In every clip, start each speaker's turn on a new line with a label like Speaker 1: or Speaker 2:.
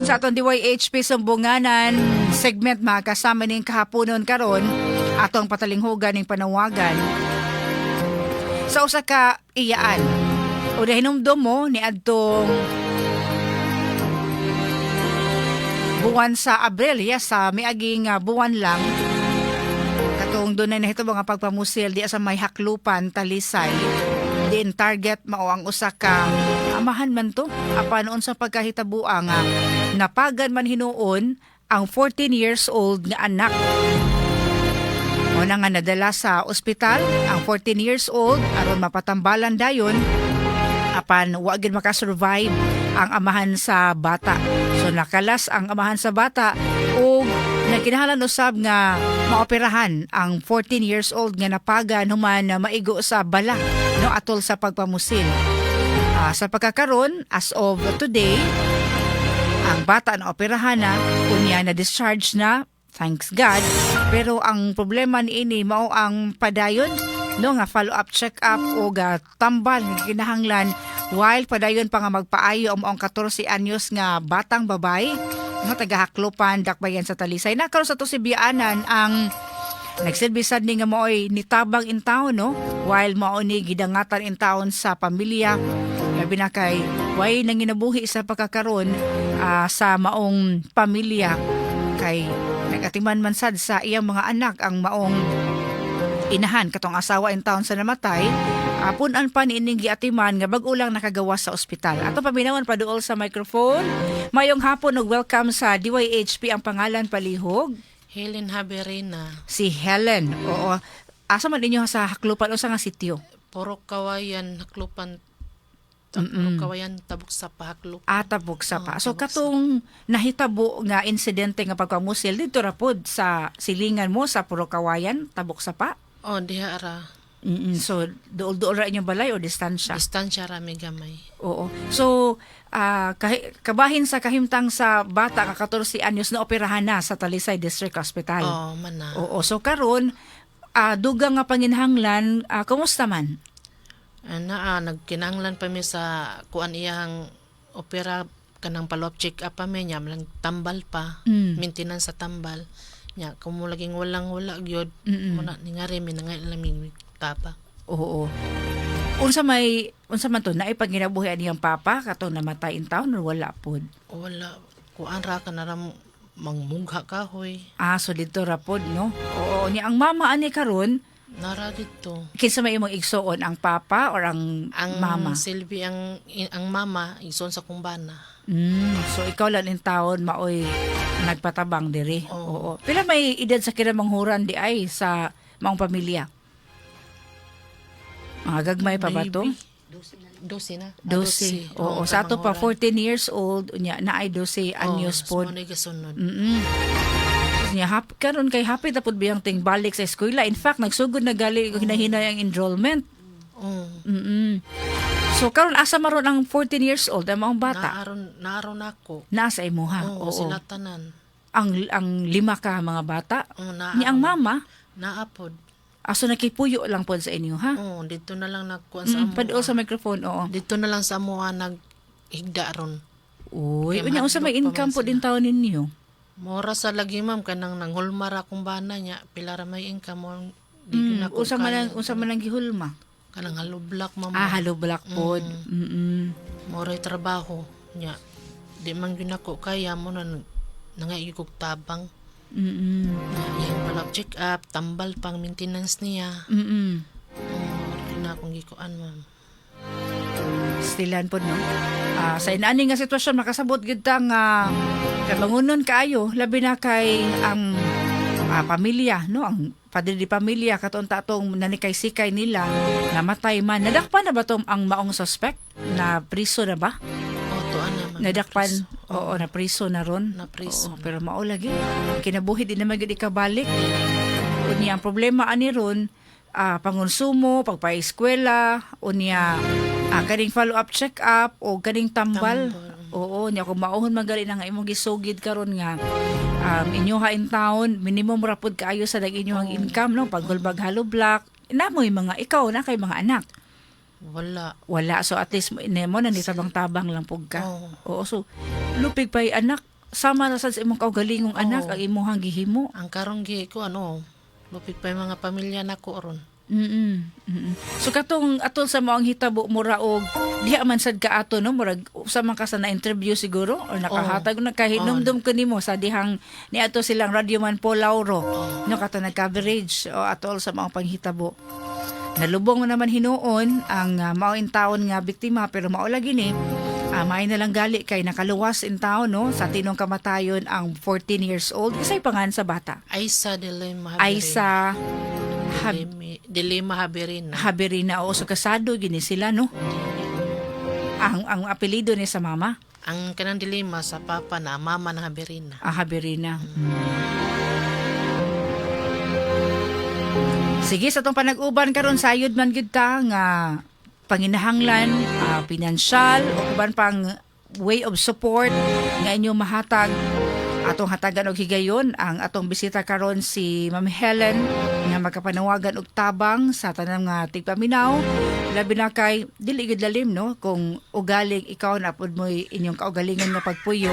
Speaker 1: Sa atong DYHP Sumbunganan segment, mga kasama ning kahaponon karon, atong patalinghugan ning panawagan sa usa ka iyaan o nahinumdom mo ni adtong buwan sa Abril, yes, sa miaging buwan lang, katong doon na nahitabo nga pagpamusil di sa may Haklupan, Talisay, din target mao ang usa ka amahan man to, apan unsa pagkahitabua nga napagan man hinuon ang 14 years old nga anak. Mao na nga nadala sa ospital ang 14 years old aron mapatambalan dayon, apan wa gid makasurvive ang amahan sa bata. So nakalas ang amahan sa bata ug nagkinahanglan usab nga maoperahan ang 14 years old nga napagan human na maigo sa bala, no, atol sa pagpamusil. Sa pagkakaron, as of today, ang bata na operahan na, unya na discharge na, thanks God. Pero ang problema niini mao ang padayon, no, nga follow-up check-up o ga tambal nga kinahanglan while padayon pa nga magpaayo ang maong 14 anyos nga batang babay nga taga Haklupan, Dakbayan sa Talisay. Nakaroon sa to si Bianan ang nagsilbi sad ni nga maoy nitabang in town, no, while mao ni gidangatan in town sa pamilya, labi na kay way nanginabuhi sa pagkakaron sa maong pamilya, kay nagatiman man sad sa iyang mga anak ang maong inahan, katong asawa in town sa namatay. Punan pa ni ining giatiman nga bag-o lang nakagawa sa ospital. Ato paminawan paduol sa microphone. Mayong hapon ug welcome sa DYHP. Ang pangalan, palihog?
Speaker 2: Helen Haberena.
Speaker 1: Si Helen. Oo. Asa man inyo sa Haklupan, usa nga sityo?
Speaker 2: Purok Kawayan, Haklupan. Purok Kawayan, Tabuk sa Haklupan.
Speaker 1: Ah, Tabuk sa pa.
Speaker 2: Oo,
Speaker 1: So
Speaker 2: Tabuk sa.
Speaker 1: Katong nahitabo nga insidente nga pagpamusil dito ra pod sa silingan mo sa Purok Kawayan, Tabuk sa pa.
Speaker 2: Oh, diha ra.
Speaker 1: So duol-duol ra inyong balay o distansya?
Speaker 2: Distansya ra mi gamay.
Speaker 1: Oo. So kabahin sa kahimtang sa bata nga 14 anyos, na operahan na sa Talisay District Hospital.
Speaker 2: Oh, mana.
Speaker 1: Oo. So karon dugang nga panginhanglan, kumusta man?
Speaker 2: Ana, nagkinanglan pa mi sa kuan, iyang opera, kanang follow-up check up pa mi nya, malang tambal pa. Maintenance sa tambal. Nya kung mo laging walang wala gyud, muna ni nga mi nangay mi tapa.
Speaker 1: Oo. Unsa man to, naay panginabuhi niyang papa katong namatay in town or wala pod?
Speaker 2: Wala, kuan ra ka na mangmugha kahoy.
Speaker 1: Ah, so dito ra pod, no. Oo, ni ang mama ani karon?
Speaker 2: Nara dito.
Speaker 1: Kinsa may imong igsuon, ang papa or ang
Speaker 2: Ang
Speaker 1: mama?
Speaker 2: Silbi ang mama igsoon sa kumbana.
Speaker 1: So ikaw lang in taon maoy nagpatabang diri.
Speaker 2: Oo.
Speaker 1: Oo. Pila may edad sa kinamanghuran di ay sa maong pamilya? Mga gagmay pa ba to?
Speaker 2: Maybe. 12 na. Ah,
Speaker 1: 12. Oo, sa ato pa
Speaker 2: kamanghuran.
Speaker 1: 14 years old, unya na ay 12 anyos
Speaker 2: Oh,
Speaker 1: pod.
Speaker 2: pod. Gasunod.
Speaker 1: Niya hap karon kay happy tapod biyang ting balik sa eskwela. In fact, nagsugod na gali og hinahinay ang enrollment.
Speaker 2: Oh.
Speaker 1: So karon asa maron ang 14 years old, ang maong bata?
Speaker 2: Naaron naaron ako.
Speaker 1: Nasa imuha.
Speaker 2: Oo, sila tanan.
Speaker 1: Ang lima ka mga bata.
Speaker 2: Oo, naa.
Speaker 1: Ni ang mama,
Speaker 2: Naa pod.
Speaker 1: Aso nakipuyo lang pod sa inyo, ha?
Speaker 2: Oo, dito na lang nagkuan sa amo.
Speaker 1: Paduol sa microphone, oo.
Speaker 2: Dito na lang sa amoa naghigda ron.
Speaker 1: Uy,
Speaker 2: Kay
Speaker 1: unya unsa may
Speaker 2: mahadlok pa man
Speaker 1: income pod
Speaker 2: sila.
Speaker 1: in taon ninyo?
Speaker 2: Mora sa lagi, ma'am, kanang nanghulma ra akong bana niya, pila ra may income mo. Di mm, na ko
Speaker 1: Unsa man ang gihulma?
Speaker 2: Kanang hollow block, ma'am.
Speaker 1: Ah, hollow block pod.
Speaker 2: Mora trabaho niya. Di man gyud nako kaya mo na nangay kog tabang. Na iyang follow check up, tambal pang maintenance niya. Mm, na akong gikuan, ma'am.
Speaker 1: Stilan pod, no. Sa inaani nga sitwasyon, makasabot gyud ta nga kabangunon kaayo, labi na kay ang pamilya, no, ang padre di pamilya katon tatong nanikay-sikay nila namatay man. Nadakpan na ba tong ang maong suspect? Na priso na ba?
Speaker 2: Oh, tuan na, ma'am.
Speaker 1: Nadakpan.
Speaker 2: Priso.
Speaker 1: Oo, na priso na ron.
Speaker 2: Na priso.
Speaker 1: Oo, pero mao lagi. Kinabuhi di naman gyud ikabalik. Unya ang problema ani ron, pangonsumo, pagpa-eskwela, unya kaning follow-up check-up o kaning tambal.
Speaker 2: Tambal.
Speaker 1: Oo, nya kung mauhon man gali na nga imong gisugid karon nga inyoha in town, minimum ra pud kaayo sa dag inyohang income, no, paghulbag hollow block. Namoy mga ikaw na kay mga anak?
Speaker 2: Wala.
Speaker 1: Wala. So at least mo na ni tabang-tabang lang pug ka.
Speaker 2: Oo.
Speaker 1: Oo, so lupig pa'y anak. sama na sad sa imong kaugalingong anak
Speaker 2: Oo.
Speaker 1: ang imuhang gihimo.
Speaker 2: Ang karong gi ko ano, lupit pa yung mga pamilya nako ron.
Speaker 1: So katong atol sa maong hitabo, mura og diha man sad ka ato, no, murag sa man ka sa na-interview siguro or nakahatag oh, nakahinumdum ko nimo sa dihang niadto silang Radyo Man po Lauro, no, kato nag-coverage o atol sa maong panghitabo. Nalubong mo naman hinuon ang mao taon nga biktima, pero mao lagi ni may na lang gali kay nakaluwas in taon, no, sa tinong kamatayon ang 14 years old. Isay pangan sa bata?
Speaker 2: Aisa de Lima Haberina.
Speaker 1: Aisa
Speaker 2: De Lima Haberina.
Speaker 1: Haberina, oo. So kasado gini sila, no? Ang apelyido ni sa mama?
Speaker 2: Ang kanang de Lima sa papa na, mama ng Haberina.
Speaker 1: Ang Haberina. Sige, sa atong panag-uban karon, sayod man gyud ta nga panginahanglan pinansyal o uban pang way of support nga inyong mahatag. Atong hatagan og higayon ang atong bisita karon, si Ma'am Helen, nga magkapanawagan og tabang sa tanan nga tigpaminaw, labi na kay dili gyud lalim, no, kung ugaling ikaw na pud mo'y inyong kaugalingon nga pagpuyo,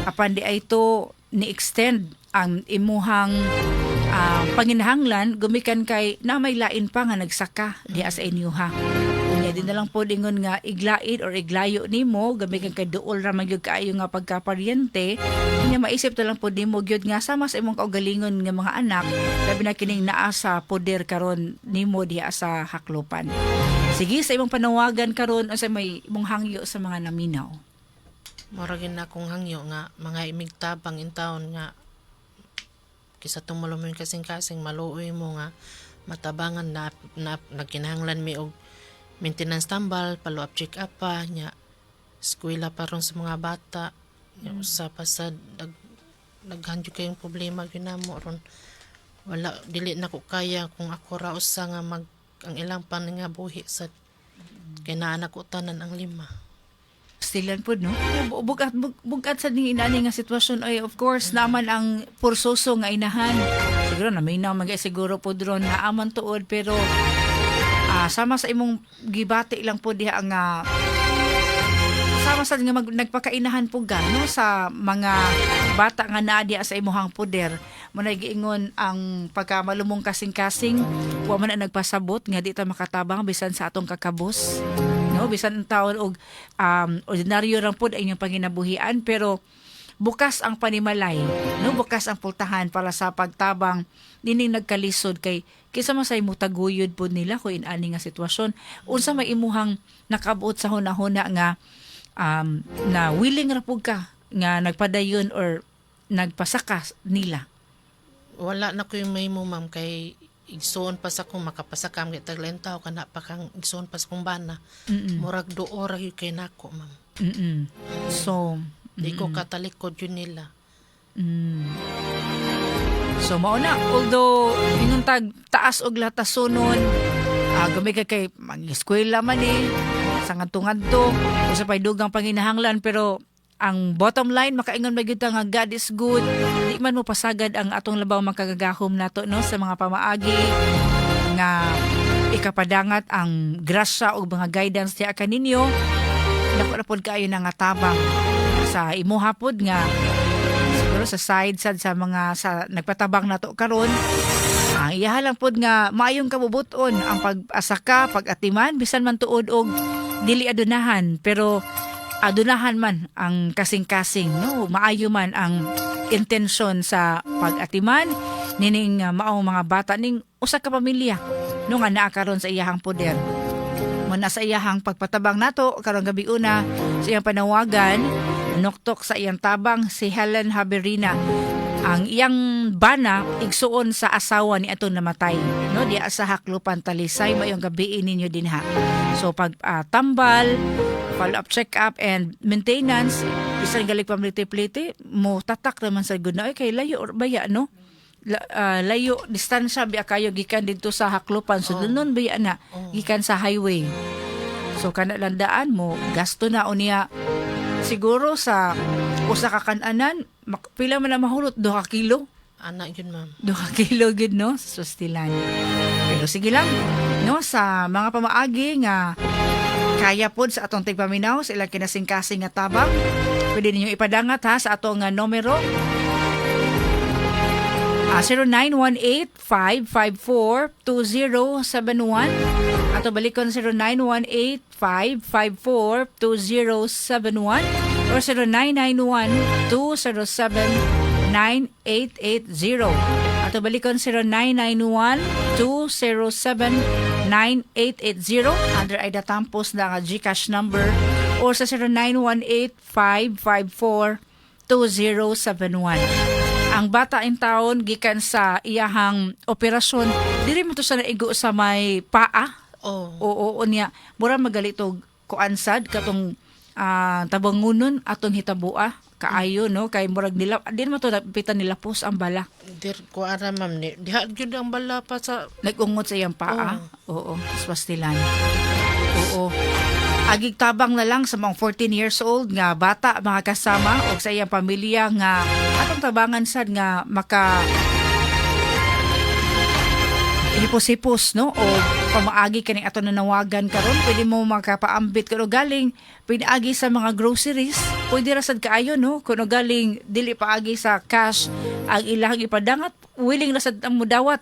Speaker 1: apan di ay to ni extend ang imuhang panginahanglan gumikan kay na may lain pa nga nagsaka diha sa inyo ha. Unya di na lang po ingon nga iglain or iglayo nimo gamikan kay duol ra man gyud kaayo nga pagkaparyente. Unya maisip na lang po nimo gyud nga sama sa imong kaugalingon nga mga anak, labi na kining naa sa poder karon nimo diha sa Haklopan. Sige, sa imong panawagan karon, unsa may imong hangyo sa mga naminaw?
Speaker 2: Mura gyud na akong hangyo nga mga imigtabang in taon nga kisa tumulong mo yung kasing-kasing, maluoy mo nga matabangan na nagkinahanglan mi og maintenance tambal, follow up check up pa nya, eskwela pa ron sa mga bata nya. Usa pa sa daghan jud kayong problema gyud namo ron. Wala, dili na ko kaya kung ako ra usa nga mag ang ilang panangabuhi sa kay naa na ko tanan ang lima.
Speaker 1: Stilan po, no? Bugat sa ning inani nga sitwasyon ay, of course, naman ang pursoso nga inahan. Siguro naminaw man gay siguro po dron naaman tuod, pero sama sa imong gibati lang po diha nga sama sa nga nagpakainahan po ga, no, sa mga bata nga naa diha sa imuhang poder mo na. Giingon ang pagkamalumong kasing-kasing, wa man na nagpasabot nga di ta makatabang bisan sa atong kakabos, no, bisan ang taon og ordinaryo ra pod ang inyong panginabuhian, pero bukas ang panimalay, no, bukas ang pultahan para sa pagtabang nining nagkalisod kay kaysa man sa imo taguyod pod nila kung inani nga sitwasyon. Unsa may imuhang nakabuot sa hunahuna nga na willing ra pud ka nga nagpadayon or nagpasaka nila?
Speaker 2: Wala na ko yung mahimo, ma'am, kay igsuon pa sa kong makapasaka ang taglain tao kana pa kang igsuon pa sa kong bana. Murag duo ra gyud kay nako, ma'am.
Speaker 1: So
Speaker 2: Di ko katalikod yun nila.
Speaker 1: So mao na, although ingon tag taas og latasonon, gumika kay mag-eskwela man eh, sa ngadto-ngadto, usa pa'y dugang panginahanglan, pero ang bottom line, makaingon man gyud ta nga God is good. Di man mo pasagad ang atong labaw makagagahom nato, no, sa mga pamaagi nga ikapadangat ang grasya ug mga guidance diha kaninyo. Dako na pod kaayo na nga tabang sa imuha pod nga siguro sa side sad sa mga sa nagpatabang nato karon. Ang iyaha lang pod nga maayong kabubuton ang pag-asaka, pag-atiman, bisan man tuod og dili adunahan, pero adunahan man ang kasing-kasing, no, maayo man ang intensyon sa pag-atiman nining maong mga bata ning usa ka pamilya, no, nga naa karon sa iyahang poder mo na. Sa iyahang pagpatabang nato karong gabi una, sa iyang panawagan, noktok sa iyang tabang si Helen Haberina, ang iyang bana, igsuon sa asawa ni atong namatay, no, diya sa Haklupan, Talisay. Mayong gabi ninyo dinha. So pag tambal, follow up check up and maintenance, bisan galing pamliti-pliti mo tatak naman sa good na. Ay, kay layo or baya, no, layo distansya biya kayo gikan didto sa Haklupan, so oh, nun biya na gikan sa highway. So kana landaan mo gasto na. Unya siguro sa usa ka kananan, pila man na mahulot, 2 ka kilo?
Speaker 2: Ana yun, ma'am.
Speaker 1: 2 ka kilo gid, no, sustilan. Pero sige lang, no, sa mga pamaagi nga kaya. Kaya pod sa atong tigpaminaw sa ilang kinasingkasing nga tabang. Pwede ninyo ipadangat ha sa atong numero 0918-554-2071. Ato balikon, 0918-554-2071 or 0991-207-9880. Ato balikon, 0991-207-9880 under Aida Tampos na nga GCash number or sa 0918-554-2071. Ang bata in taon gikan sa iyahang operasyon, diri mo to sa naigo sa may paa.
Speaker 2: Oh.
Speaker 1: Oo, niya. Mura magalito kuan sad katong tabangunon atong hitabua kaayo, no, kay murag nila din mo to napitan nila pos ang bala.
Speaker 2: Dir ko ara, ma'am, ni diha gyud ang bala pa sa
Speaker 1: Nag-ungot sa iyang paa. Oo, swastilan. Oo. Agig tabang na lang sa mga 14 years old nga bata, mga kasama, o sa iyang pamilya nga atong tabangan sad nga maka hipos-hipos, no, o pamaagi kaning ato nanawagan karon. Pwede mo makapaambit kuno galing pinaagi sa mga groceries, pwede ra sad kaayo, no, kuno galing dili paagi sa cash ang ilang ipadangat, willing ra sad ang mudawat.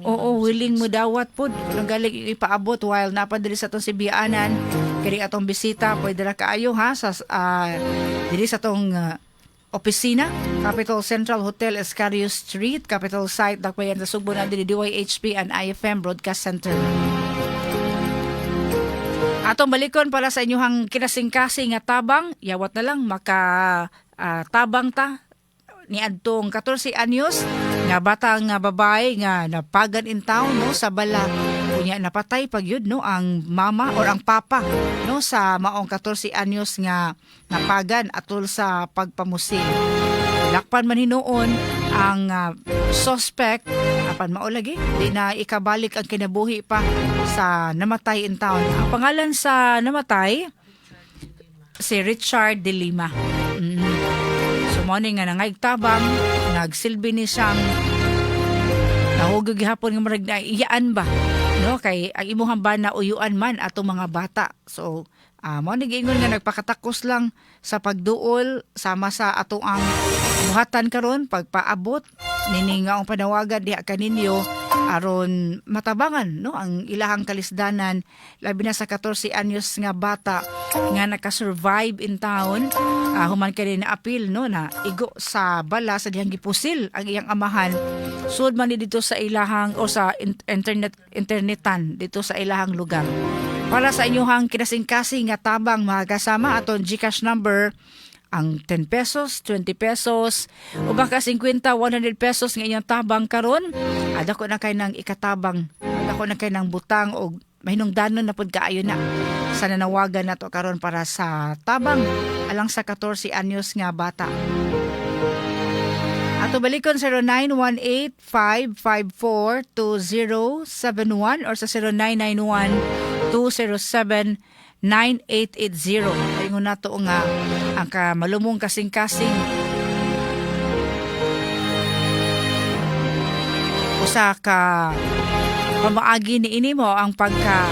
Speaker 1: Oo, willing mo dawat pod. Kung galing ipaabot while napadali sa atong Sibianan, kini atong bisita, pwede ra kaayo ha sa diri sa atong opisina, Capital Central Hotel, Escario Street, Capital Site, Dakbayan sa Sugbo na diri DYHP and IFM Broadcast Center. Atong balikon para sa inyong kinasingkasing nga tabang, yawat na lang maka tabang ta ni adtong 14 anyos nga bata nga babae nga napagan in town, no, sa bala, unya napatay pag yun, no, ang mama or ang papa, no, sa maong 14 anyos nga napagan atol sa pagpamusil. Lakpan man hinuon ang suspect, apan mao lagi di na ikabalik ang kinabuhi pa sa namatay in town. Ang pangalan sa namatay, si Richard De Lima. So mo ni nga nangayg tabang, nagsilbi ni siyang nahugog gihapon nga murag na iyaan ba, no, kay ang imuhang bana uyuan man atong mga bata. So mo ni giingon nga nagpakatakos lang sa pagduol sama sa ato ang buhatan karon, pagpaabot nining nga ang panawagan diha kaninyo aron matabangan, no, ang ilahang kalisdanan, labi na sa 14 anyos nga bata nga naka-survive in town human kay na apil, no, na igo sa bala sa dihang gipusil ang iyang amahan. Sud man ni dito sa ilahang o sa internetan dito sa ilahang lugar. Para sa inyong kinasingkasing nga tabang, mga kasama, aton GCash number ang 10 pesos, 20 pesos, o baka 50, 100 pesos nga inyong tabang karon. Ada ko na kay nang ikatabang, ada ko na kay nang butang o mahinungdanon na pud kaayo na sa nanawagan nato karon para sa tabang alang sa 14 anyos nga bata. Ato balikon, 0918-554-2071 or sa 0991-207-9880. Ingon nato nga ang kamalumong kasing-kasing usa ka pamaagi ni ini mo ang pagka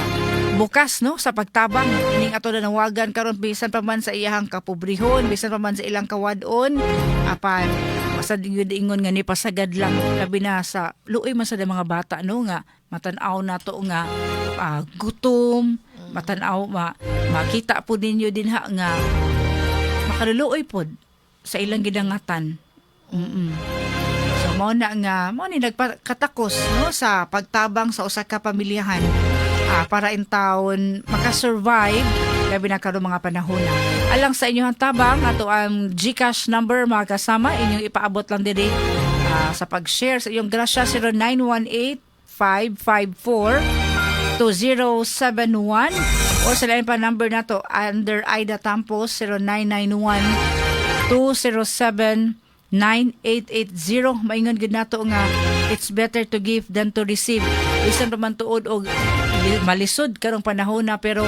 Speaker 1: bukas, no, sa pagtabang ining ato nanawagan karon, bisan pa man sa iyahang kapobrehon, bisan pa man sa ilang kawadon, apan basta gyud ingon nga ni pasagad lang, labi na sa luoy man sa mga bata, no, nga matan-aw nato nga gutom, matan-aw makita po ninyo dinha nga makaluluoy pod sa ilang gidangatan. So mao na nga mao ni nagpakatakos, no, sa pagtabang sa usa ka pamilyahan para in taon makasurvive, labi na karon mga panahon na. Alang sa inyong tabang, ato ang GCash number, mga kasama, inyong ipaabot lang diri sa pag-share sa iyong grasya, 0918 554 2071 o sa lain pa number nato under Aida Tampos, 0991 207 9880. Maingon gid nato nga it's better to give than to receive. Bisan pa man tuod og malisod karong panahon na, pero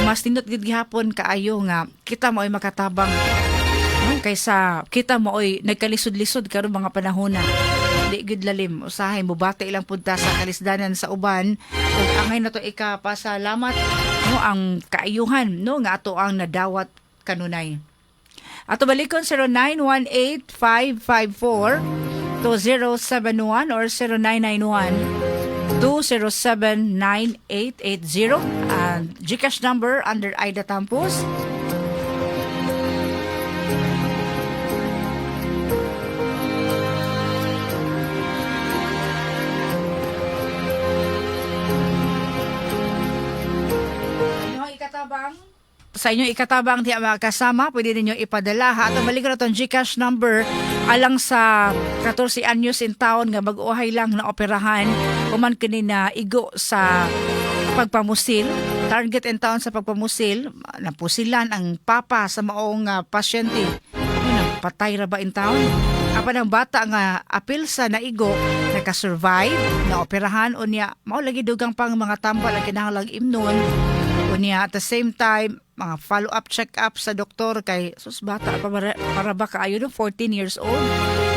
Speaker 1: mas nindot gid gihapon kaayo nga kita mo ay makatabang, no, kaysa kita mo ay nagkalisod-lisod karong mga panahon na. Di gyud lalim, usahay mubati lang pud ta sa kalisdanan sa uban ug angay nato ikapasalamat, no, ang kaayuhan, no, nga ato ang nadawat kanunay. Ato balikon 0918 554 2071 or 0991 207-9880 and GCash number under Aida Tampos. Inyong ikatabang sa inyong ikatabang di mga kasama, pwede ninyo ipadala ha. At balik na itong GCash number alang sa 14 anyos in town nga mag-uhay lang na operahan human kini na igo sa pagpamusil. Target in town sa pagpamusil, napusilan ang papa sa maong pasyente. Ano, patay ra ba in town? Apan ang bata nga apil sa naigo, nakasurvive, naoperahan, unya mao lagi dugang pang mga tambal ang kinahanglang imnon. Unya at the same time, mga follow-up check-up sa doktor kay sus, bata pa para ba kaayo, no, 14 years old.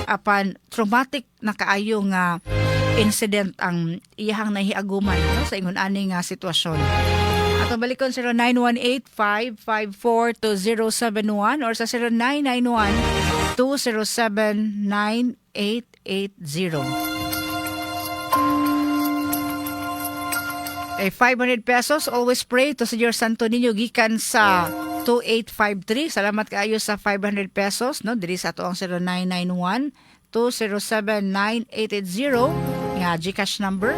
Speaker 1: Apan traumatic na kaayo nga incident ang iyahang nahiaguman, no, sa ingon ani nga sitwasyon. Ato balikon 0918-554-2071 or sa 0991-207-9880. Ay 500 pesos, always pray to Señor Santo Niño, gikan sa 2853. Salamat kaayo sa 500 pesos, no, diri sa ato ang 0991 207 9880 nga GCash number.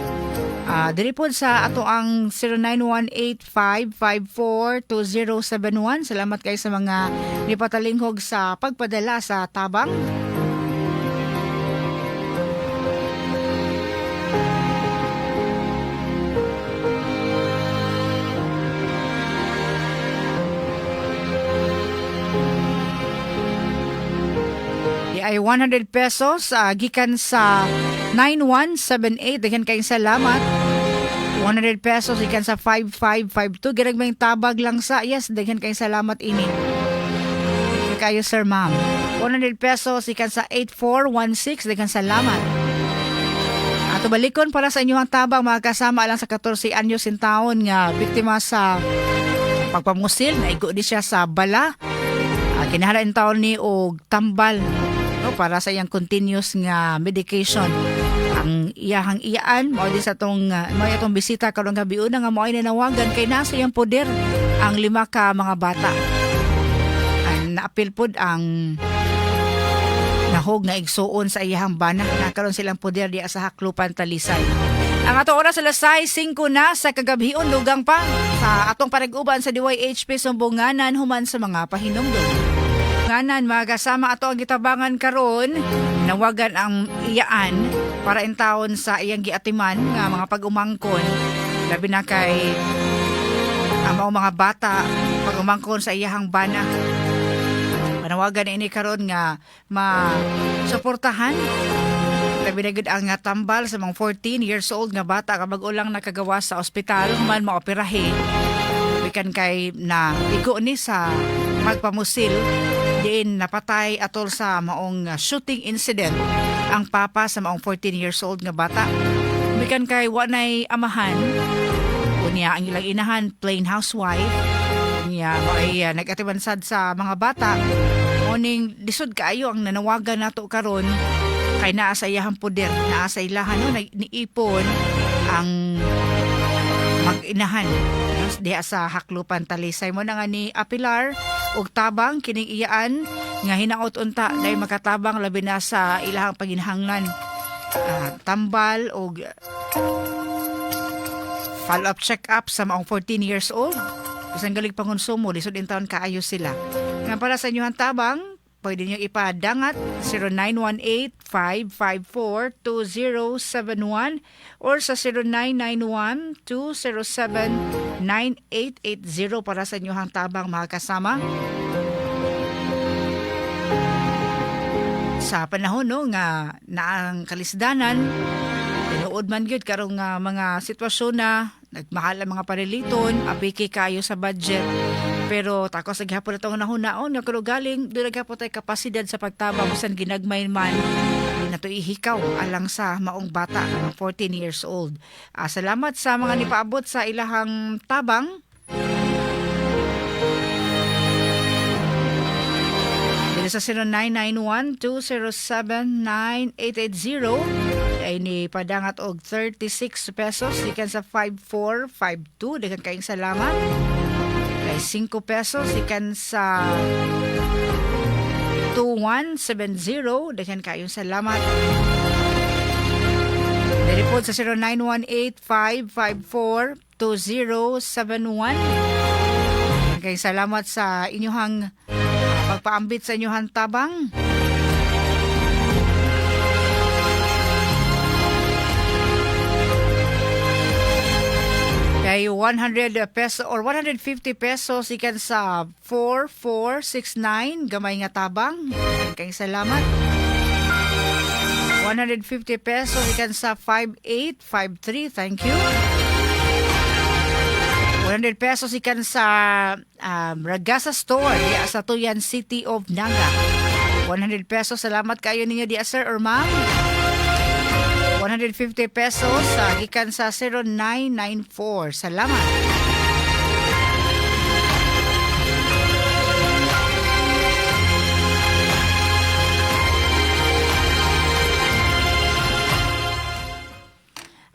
Speaker 1: Diri pod sa ato ang 0918-554-2071. Salamat kaayo sa mga nipatalingkog sa pagpadala sa tabang. Di ay 100 pesos gikan sa 9178. Daghan kayong salamat. 100 pesos gikan sa 5552. Girag may tabag lang sa. Yes, daghan kayong salamat ini. Thank you kayo, sir, ma'am. 100 pesos gikan sa 8416. Daghan salamat. Ato balikon para sa inyong tabang, mga kasama, alang sa 14 anyos in taon nga biktima sa pagpamusil, naigo di siya sa bala. Kinahanglan taon ni og tambal, no, para sa iyang continuous nga medication. Ang iyahang iyaan mao di sa tong mao atong bisita karong gabi una nga mao ay nanawagan kay nasa iyang poder ang lima ka mga bata. Ang naapil pod ang nahog nga igsuon sa iyahang bana na karon silang poder diya sa Haklupan, Talisay. Ang ato oras, alas 6:05 na sa kagabhion, lugang pa sa atong parag-uban sa DYHP Sumbunganan human sa mga pahinumdum. Nganan, mga kasama, ato ang gitabangan karon, nawagan ang iyaan para intawon sa iyang giatiman nga mga pag-umangkon, labi na kay ang mga bata pag-umangkon sa iyahang bana. Panawagan ini karon nga ma-suportahan labi na gud ang nga tambal sa mga 14 years old nga bata nga bag-o lang nakagawa sa ospital human maoperahe bikan kay na igo ni sa pagpamusil diin napatay atol sa maong shooting incident ang papa sa maong 14 years old nga bata. Bikan kay wa nay amahan, unya ang ilang inahan plain housewife, unya mao'y nag-atiman sad sa mga bata. Morning lisod kaayo ang nanawagan nato karon kay naa sa iyahang poder, naa sa ilahan, no, niipon ang mag-inahan, no, diha sa Haklupan, Talisay. Mo na nga ni apilar og tabang kining iyaan nga hinaot unta dahil makatabang labi na sa ilahang paginhanglan. Tambal og follow-up check-up sa maong 14 years old. Bisan galig pangonsumo, lisod in taon kaayo sila. Nga para sa inyong tabang, pwede niyo ipadangat 0918-554-2071 or sa 0991-207-9880 para sa inyong tabang, mga kasama. Sa panahon, no, nga naang kalisdanan, tinuod man gyud karong nga mga sitwasyon na nagmahal ang mga paniliton, apiki kayo sa budget. Pero takos sa gihapon atong nahunaon nga kuno galing doon gihapon tay kapasidad sa pagtabang bisan ginagmay man, di na to ihikaw alang sa maong bata nga 14 years old. Salamat sa mga nipaabot sa ilahang tabang. Dito sa 0991-207-9880 ay ni padangat og 36 pesos gikan sa 5452. Daghan kayong salamat. Kay 5 pesos gikan sa 2170. Daghan kayong salamat. Diri po sa 0918-554-2071. Kay salamat sa inyuhang pagpaambit sa inyuhang tabang. Kay 100 peso or 150 pesos ikan sa 4469, gamay nga tabang. Kay salamat. 150 pesos ikan sa 5853. Thank you. 100 pesos ikan sa Ragasa Store diya sa Tuyan, City of Naga. 100 pesos, salamat kayo ninyo diya, sir or ma'am. 150 pesos gikan sa 0994. Salamat.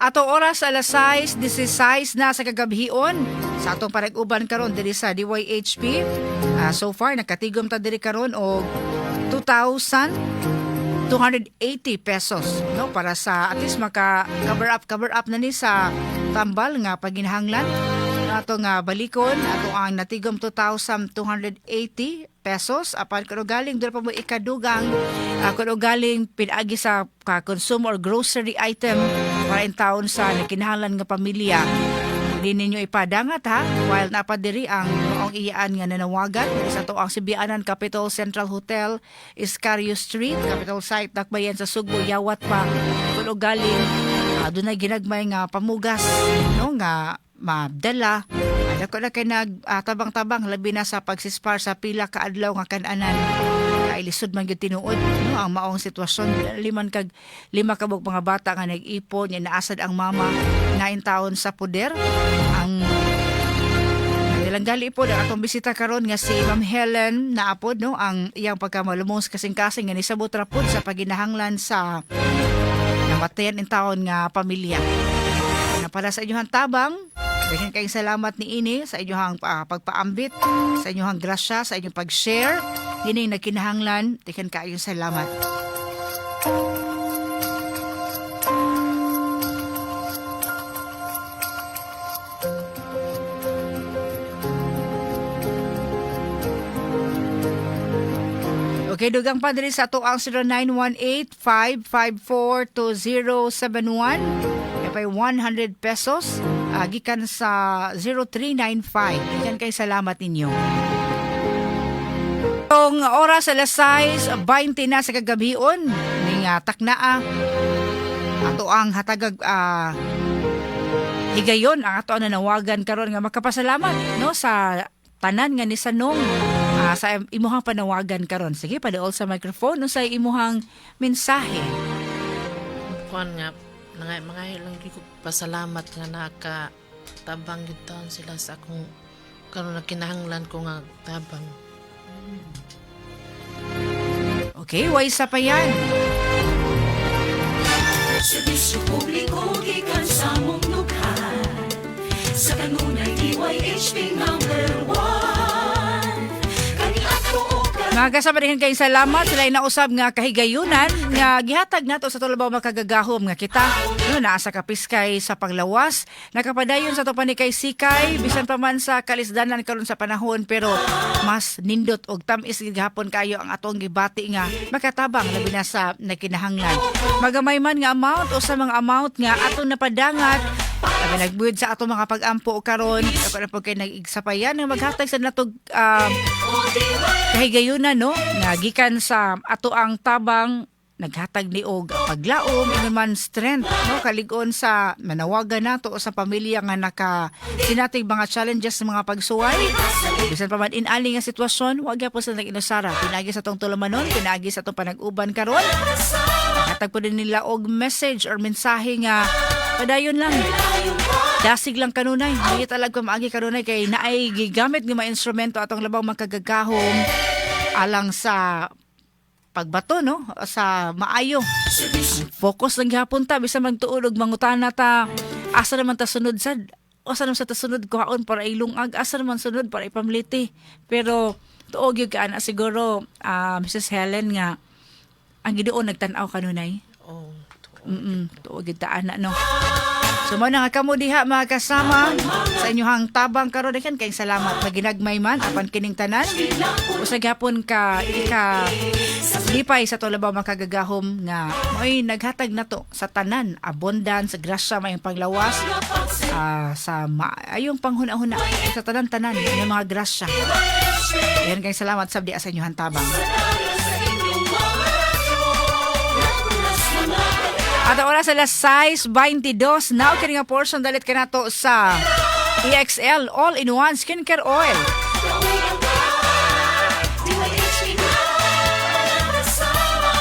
Speaker 1: Ato oras, alas 6:16 na sa kagabhion sa atong panag-uban karon diri sa DYHP. So far nakatigom ta diri karon og 2,280 pesos, no, para sa at least maka cover up na ni sa tambal nga paginahanglan ato nga balikon ato ang natigom 2,280 pesos. Apan kuno galing doon pa mo ikadugang, kuno galing pinaagi sa ka-consume or grocery item para in taon sa nakinahanglan nga pamilya, di ninyo ipadangat ha, while napadiri ang maong iyaan nga nanawagan diri sa atoang Sibianan Capitol Central Hotel, Iscario Street, Capitol Site, Dakbayan sa Sugbo, yawat pa kuno galing dunay ginagmay nga pamugas, no, nga madala. Dako na kay nag tabang-tabang labi na sa pagsispar sa pila ka adlaw nga kan-anan, kay lisod man gyud tinuod, no, ang maong sitwasyon, liman kag lima ka buok mga bata nga nag-ipon nya naasad ang mama na taon sa poder. Ang Nilang gali po ang atong bisita karon nga si Ma'am Helen, naapod, no, ang iyang pagkamalumong sa kasing-kasing nga nisabot ra pod sa paginahanglan sa namatayan in taon nga pamilya. Na para sa inyong tabang, daghan kayong salamat ni ini sa inyong pagpaambit, sa inyong grasya, sa inyong pag-share. Dini nagkinahanglan, daghan kayong salamat. Okay, dugang pa diri sa ato ang 0918-554-2071. Kaya 100 pesos gikan sa 0395. Gikan kay salamat ninyo. Ang oras, alas 6:20 na sa kagabion ning taknaa ato ang hatagag higayon ang ato ang nanawagan karon nga makapasalamat, no, sa tanan nga ni sanong sa imuhang panawagan karon. Sige, paduol sa microphone, unsay imuhang mensahe?
Speaker 2: Kuan nga nga mga lang gyud ko pasalamat nga naka tabang gyud taon sila sa akong karon na kinahanglan ko nga tabang.
Speaker 1: Okay, way sa pa yan.
Speaker 3: Serbisyo publiko gikan sa mong dughan. Sa kanunay, DYHP number 1. Kaniadto og
Speaker 1: Mga kasama, din kayong salamat sila inausab nga kahigayunan nga gihatag nato sa tulabaw makagagahom nga kita, no, naa sa kapiskay sa panglawas, nakapadayon sa to panikay sikay bisan pa man sa kalisdanan karon sa panahon, pero mas nindot og tam-is gihapon kayo ang atong gibati nga makatabang labi na sa nagkinahanglan, magamay man nga amount o sa mga amount nga atong napadangat. Labi nagbuhid sa atong mga pag-ampo karon, ako na po kay nag-igsapayan nga maghatag sa natog kahigayunan, no, nga gikan sa ato ang tabang. Naghatag ni og paglaom, ingon man strength, no, kalig-on sa manawagan nato sa pamilya nga naka sinatig mga challenges sa mga pagsuway. Bisan pa man inali nga sitwasyon, wa gyapon sila nag-inusara. Pinaagi sa atong tulumanon, pinaagi sa atong panag-uban karon. Hatag po din nila og message or mensahe nga padayon lang. Dasig lang kanunay. Hindi talag ko maagi kanunay kay naay gigamit nga mga instrumento atong labaw makagagahom alang sa pagbato, no, sa maayo. Focus lang gihapon ta bisan magtuod og mangutana ta, asa naman ta sunod sad, asa naman sa ta sunod kuhaon para ilungag, asa naman sunod para ipamliti, pero tuo gyud ka ana siguro, Mrs. Helen, nga ang Ginoo nagtan-aw kanunay.
Speaker 2: Oh, tuo.
Speaker 1: Tuo gyud ta ana, no. So mo na nga kamo diha, mga kasama, sa inyong tabang karon, daghan kayong salamat maginagmay man apan kining tanan usa gyapon ka ika lipay sa labaw makagagahom nga mo'y naghatag nato sa tanan, abundance, grasya, mayong panglawas, sa maayong panghuna-huna, sa tanan-tanan ng mga grasya. Ayan, kayong salamat sab diha sa inyong tabang. At ang oras alas 6:22. Now, kini nga portion dalit ka nato sa EXL All-in-One Skincare Oil.
Speaker 3: DYHP na kasama.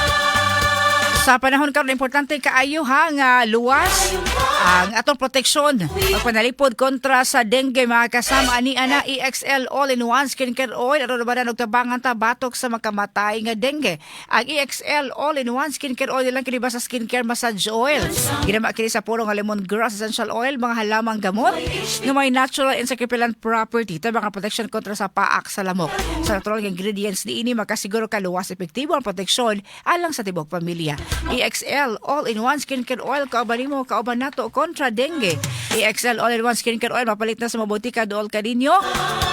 Speaker 1: Sa panahon karon, importante kaayo ha nga luwas ang atong proteksyon pagpanalipod kontra sa dengue, mga kasama. Ani ana EXL All-in-One Skincare Oil aron ba og tabangan ta batok sa makamatay nga dengue. Ang EXL All-in-One Skincare Oil lang kini ba sa skincare massage oil. Ginama kini sa puro nga lemongrass essential oil, mga halamang gamot nga may natural insect repellent property, tabang ang protection kontra sa paak sa lamok. Sa natural nga ingredients niini, makasiguro ka luwas, epektibo ang proteksyon alang sa tibok pamilya. EXL All-in-One Skincare Oil, kauban nimo, kauban nato kontra dengue. EXL All-in-One Skincare Oil mapalit na sa mabuti ka dool kaninyo.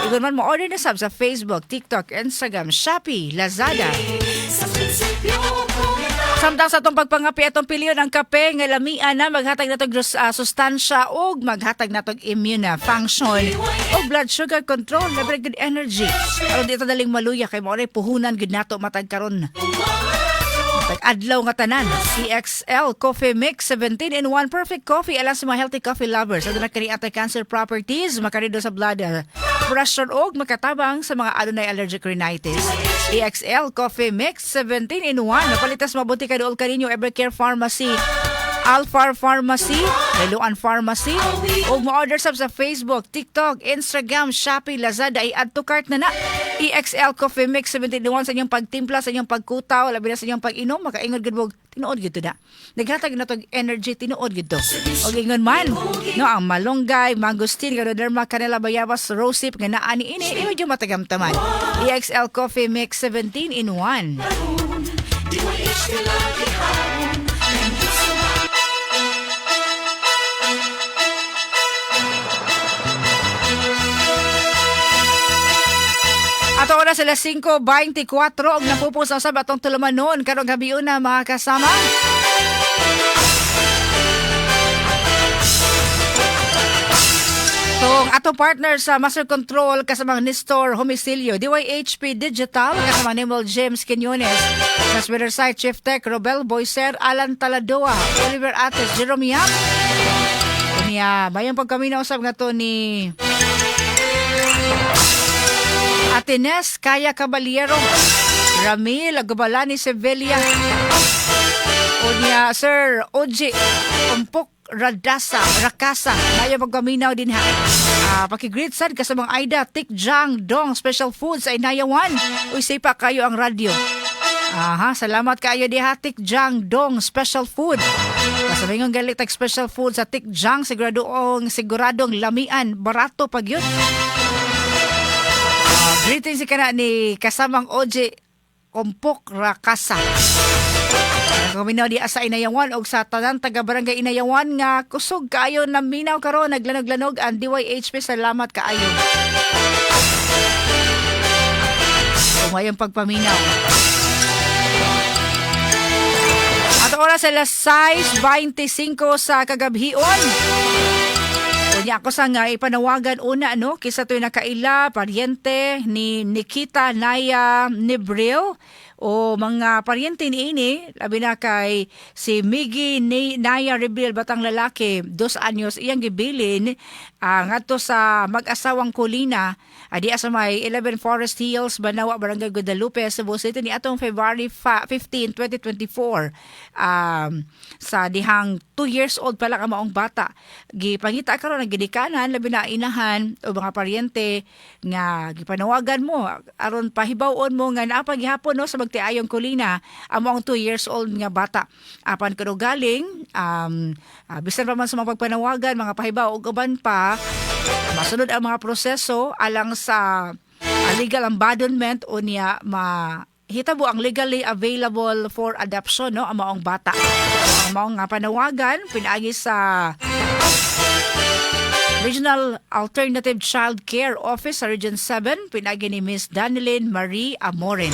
Speaker 1: Ingon man mo-order na sab sa Facebook, TikTok, Instagram, Shopee, Lazada.
Speaker 3: Sa prinsipyo kung
Speaker 1: Samtang sa atong pagpangapi, atong piliyon ang kape nga lamian na maghatag natong sustansya ug maghatag natong immune function ug blood sugar control, libre good energy. Aron di ta daling maluya kay mao puhunan gud nato matag karon. Matag adlaw nga tanan. EXL Coffee Mix 17 in 1, perfect coffee alang sa mga healthy coffee lovers. Aduna kini anti-cancer properties, makarido sa blood pressure og makatabang sa mga adunay allergic rhinitis. EXL Coffee Mix 17 in 1. Napalitas mabuti ka dool kaninyo Evercare Pharmacy, Alfar Pharmacy, Leluan Pharmacy, ug mo-order sab sa Facebook, TikTok, Instagram, Shopee, Lazada, i-add to cart na na. EXL Coffee Mix 17 in 1 sa inyong pagtimpla, sa inyong pagkutaw, labi na sa inyong pag-inom, makaingon gud mo, tinuod gyud to na. Naghatag na tog energy, tinuod gyud to. Og ingon man, no, ang malunggay, mangosteen, ganoderma, kanela, bayabas, rosehip nga naa ni ini, imo jud matagamtaman. EXL Coffee Mix 17 in 1.
Speaker 3: DYHP lagi hapon. Gusto
Speaker 1: Ato oras alas 5:24 og napupos ang sab atong tulumanon karong gabi una, mga kasama. Tong ato partner sa Master Control kasamang Nestor Homicilio, DYHP Digital kasamang Nemuel James Quinones, Transmitter Site Chief Tech Robel Boyser, Alan Taladoa, Oliver Ates, Jerome Yap. Unya, mayong pagkaminaw usab nga to ni Atenes Kaya Caballero, Ramil Gubalani Sevilla, unya Sir Oji Umpok Radasa, Rakasa, mayo pagkaminaw din ha. Paki-greet sad kasamang Aida Tik Jang Dong Special Foods ay Nayawan. Uy, sipa kayo ang radyo. Aha, salamat kaayo diha, Tik Jang Dong Special Food. Kasabi galit tag special food sa Tik Jang, siguradong lamian, barato pag yun. Greetings si kana ni kasamang OJ Kompok Rakasa. Kaminaw di asa Inayawan og sa tanan taga barangay Inayawan nga kusog kaayo na minaw karon, naglanog-lanog ang DYHP, salamat kaayo. Umayong pagpaminaw. At oras alas 6:25 sa kagabhion. Unya ako sa nga ipanawagan una, no, kisa to'y nakaila paryente ni Nikita Naya Nibril. o mga paryente niini, labi na kay si Miggy Naya Rebil, batang lalaki, 2 anyos, iyang gibilin ngadto sa mag-asawang Colina, diya sa may 11 Forest Hills, Banawa, Barangay Guadalupe, Cebu City ni atong February 15, 2024. Sa dihang 2 years old pa lang ang maong bata. Gipangita karon ang gidikanan, labi na inahan o mga paryente nga gipanawagan mo aron pahibaw-on mo nga naa pa gihapon, no, sa magtiayong Colina ang maong 2 years old nga bata. Apan kuno galing bisan pa man sa mga pagpanawagan, mga pahibaw ug uban pa, masunod ang mga proseso alang sa legal abandonment o niya ma hitabo ang legally available for adoption, no, ang maong bata. Ang maong nga panawagan pinaagi sa Regional Alternative Child Care Office sa Region 7, pinaagi ni Miss Danilyn Marie Amorin.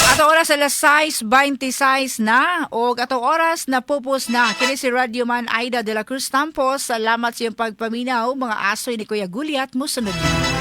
Speaker 1: Ato oras, alas 6:26 na o atong oras na pupos na. Kini si Radyo Man Aida de la Cruz Tampos. Salamat sa iyong pagpaminaw, mga asoy ni Kuya Guliat. Musunod na.